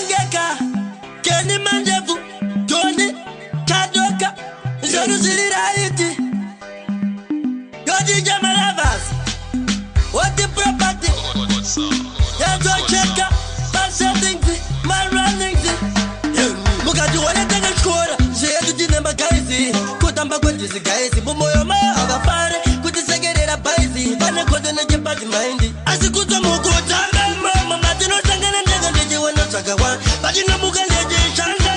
Zvakarongeka. Kenny Mandevu, Tony Kadoka, zvedu zviri right. Yodija Malavas, what the property? Yazocheka, masettings, marunnings. Mukationa takachikora zvedu tine magaisi, kutamba kwedhizi gaisi, mumoyo mavo havafare kutisekerera bhaisi, vane kodo nechibadi maindi. Asi kudzomukutamba momo matinosangana ndega ndichiona zvakawanda, patinomuka ndechishanda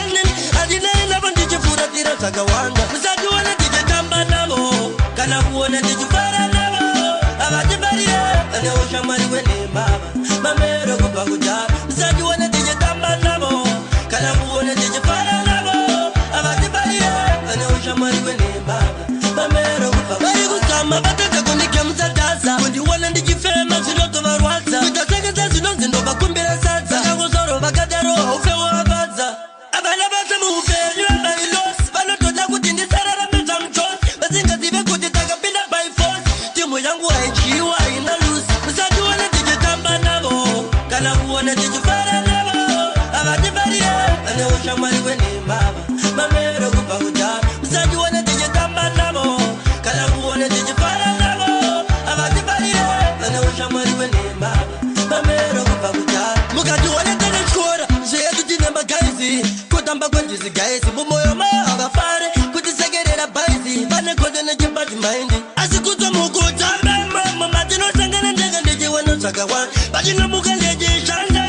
handinai navo ndichifuratira zvakawanda. Musationa tichitamba navo kana kuona tichifara navo, havatifarire vane ushamwari hwenhemava mamero kubva kudhara. Musationa tichitamba navo kana kuona tichifara navo, havatifarire vane ushamwari hwenhemava mamero kubva. Vari kuzama vatadza kundigemusadhaza, kundiona ndichifema zvinotovarwadza, kuita sekesa zvinonzi ndovakumbira sadza. Vakangozvaro vakadaro haufe wavafadza. Havana basa muupenyu, havailosi, vanotoda kuti ndisararame zvamuchosi, vasingazive kuti takapinda by force. Timu yangu haidyiwa, haina lusi. Musationa tichitamba navo kana kuona tichifara navo, havatifarire vane ushamwari hwenhemava mamero kubva kudhara. Musationa tichitamba navo kana kuona tichifara navo, havatifarire vane ushamwari hwenhemava mamero kubva kudhara. Mukationa takachikora zvedu tine magaisi, kutamba kwedhizi gaisi, mumoyo mavo havafare kutisekerera bhaisi, vane kodo nechibadi maindi. Asi kudzomukutamba momo matinosangana ndega ndichiona zvakawanda, patinomuka ndechishanda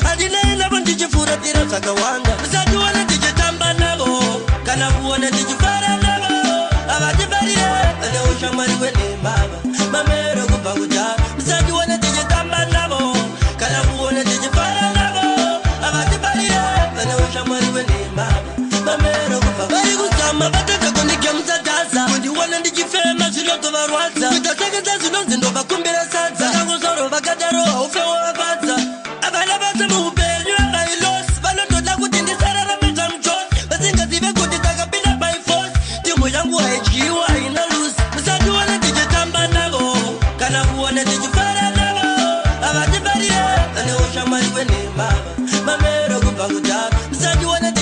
handinai navo ndichifuratira zvakawanda. Musationa tichitamba navo kana kuona tichifara navo, havatifarire vane ushamwari hwenhemava mamero kubva kudhara. Musationa tichitamba navo kana kuona tichifara navo, havatifarire vane ushamwari hwenhemava mamero kubva. Vari kuzama vatadza kundigemusadhaza, kundiona ndichifema zvinotovarwadza, kuita sekesa zvinonzi ndovakumbira sadza. Vakangozvaro vakadaro haufe wavafadza. Havana basa muupenyu, havailosi, vanotoda kuti ndisararame zvamuchosi, vasingazive kuti takapinda by force. Timu yangu haidyiwa, haina lusi. Musationa tichitamba navo kana kuona tichifara navo, havatifarire vane ushamwari hwenhemava mamero kubva kudhara. Musationa.